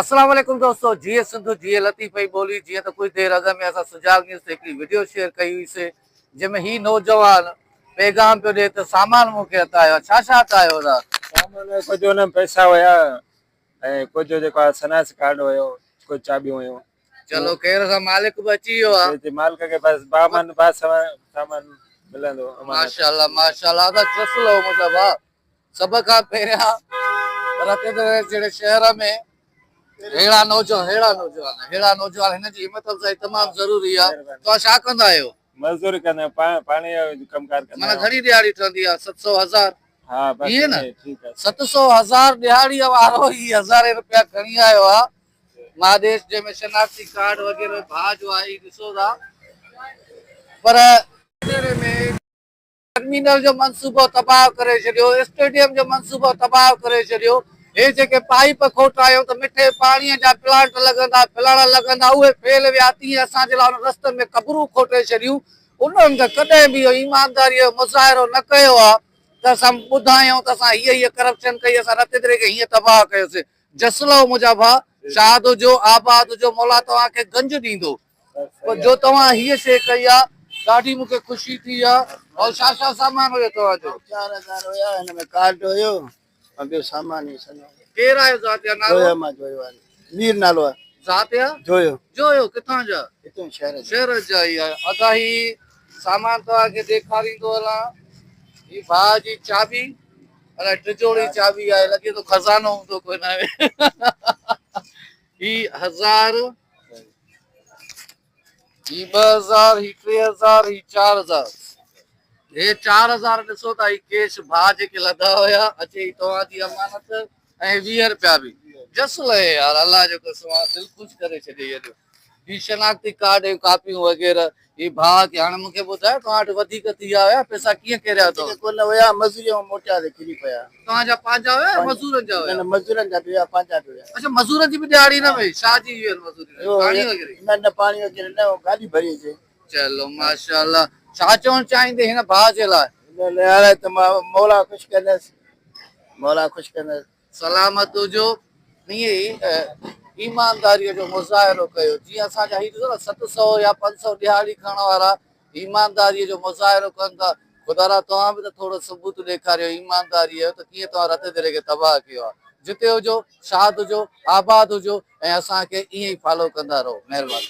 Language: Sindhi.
اسلام عليڪم دوستو جيئي سنڌ جيئي لطيف جي ٻولي جيئن ته ڪجهه دير اڳ ۾ اسان سجاڳ نيوز تي هڪڙي وڊيو شيئر ڪئي هئي سي جنهن ۾ هي نوجوان پيغام پيو ڏي ته سامان مون کي هٿ آيو آهي ڇا ڇا هٿ آيو ادا؟ سامان ڪجهه ان ۾ پئسا هيا ۽ ڪجهه جيڪو آهي سناس ڪارڊ هيو ڪجهه چاٻيون هيون. چلو خير سان مالڪ به اچي ويو آهي. جي جي مالڪ کي بس بامان با سامان ملندو امانت. ماشاءالله ماشاءالله ادا جس لهو منهنجا ڀاء. سڀ کان پهريان رتيدري جهڙي شهر ۾ ههڙا نوجوان ههڙا نوجوان ههڙا نوجوان هن جي همت افزائي تمام ضروري آهي توهان ڇا ڪندا آهيو؟ مزدوري ڪندا آهيون پاڻي جو ڪم ڪار ڪندا آهيون. معنيٰ گهڻي ڏهاڙي ٺهندي آهي ست سو هزار؟ ها بس ائين نه ٺيڪ آهي. ست سو هزار ڏهاڙي وارو هي هزارين رپيا کڻي آيو آهي مهاديش جنهن ۾ شناختي ڪارڊ وغيره ڀاء جو آهي هي ڏسو ٿا پر رتيدري ۾ ٽرمينل جو منصوبو تباهه ڪري ڇڏيو، اسٽيڊيم جو منصوبو تباهه ڪري ڇڏيو، هي جيڪي پائيپ کوٽايون ته مٺي پاڻي جا پلانٽ لڳندا، فلاڻا لڳندا، اهي فيل ويا، تيئن اسان جي لاء انهن رستن ۾ قبرون کوٽي ڇڏيون، انهن ته ڪڏهن به اهو ايمانداريء جو مظاهرو نه ڪيو آهي ته اسان ٻڌايون ته اسان هيء هيء ڪرپشن ڪئي، اسان رتيدري کي هيئن تباهه ڪيوسين. جس لهو منهنجا ڀاء، شاد هجو، آباد هجو، مولا توهان کي گنج ڏيندو. پر جو توهان هيء شيء ڪئي آ، ڏاڍي مون کي خوشي ٿي آ. ڀائو ڇا ڇا سامان هيو توهان جو؟ 4000 هيا، هن ۾ ڪارڊ هيو ۽ ٻيو سامان هي سنهو. ڪير آهيو ذات يا نالو؟ جويو مان جويو آهيان. مير نالو آهي. ذات يا؟ جويو. جويو ڪٿان جا؟ هتون شهر جا. شهر جا ئي آهيو. ادا هي سامان توهان کي ڏيکاريندو هلان. هي ڀاء جي چاٻي، الائي ٽجوڙي چاٻي آهي، لڳي ٿو خزانو هوندو ڪو هن ۾. هي هزار، هي 2000، هي 3000، هي 4000. هي 4000 ڏسو ٿا، هي ڪيش ڀاء جيڪي لڌا هيا، اچي هي توهان جي امانت ۽ 20 رپيا به. جس لهي يار، الله جو قسم آ، دل خوش ڪري ڇڏيئي اڄ. هي شناختي ڪارڊ ۽ ڪاپيون وغيره هي ڀاء کي هاڻي مون کي ٻڌايو توهان وٽ وڌيڪ ٿي ويا هيا پئسا ڪيئن ڪيريا اٿو؟ وڌيڪ ڪونه هيا مزوريء مان موٽيا ته ڪري پيا. توهان جا پنهنجا هيا يا مزورن جا هيا؟ نه نه مزورن جا به هيا پنهنجا به هيا. اڇا مزورن جي به ڏهاڙي نه وئي ڇا جي هئي مزوري پاڻي وغيره جي؟ نه نه پاڻي وغيره نه گاڏي ڀري اچي. چلو ماشاءالله ڇا چوڻ چاهيندي هن ڀاء جي لاء؟ نه نه هاڻي ته مان مولا خوش ڪندس مولا خوش ڪندس. سلامت هجو ائين ئي ايمانداريء جو مظاهرو ڪيو جيئن اسان جا هي ڏسو نه 700 يا 500 ڏهاڙي کڻڻ وارا ايمانداريء جو مظاهرو ڪن ٿا خدارا توهان به ته ٿورو ثبوت ڏيکاريو ايمانداريء جو ته ڪيئن توهان رت دري کي تباهه ڪيو آهي جتي هجو شاد هجو آباد هجو ۽ اسان کي ائين ئي فالو ڪندا رهو مهرباني.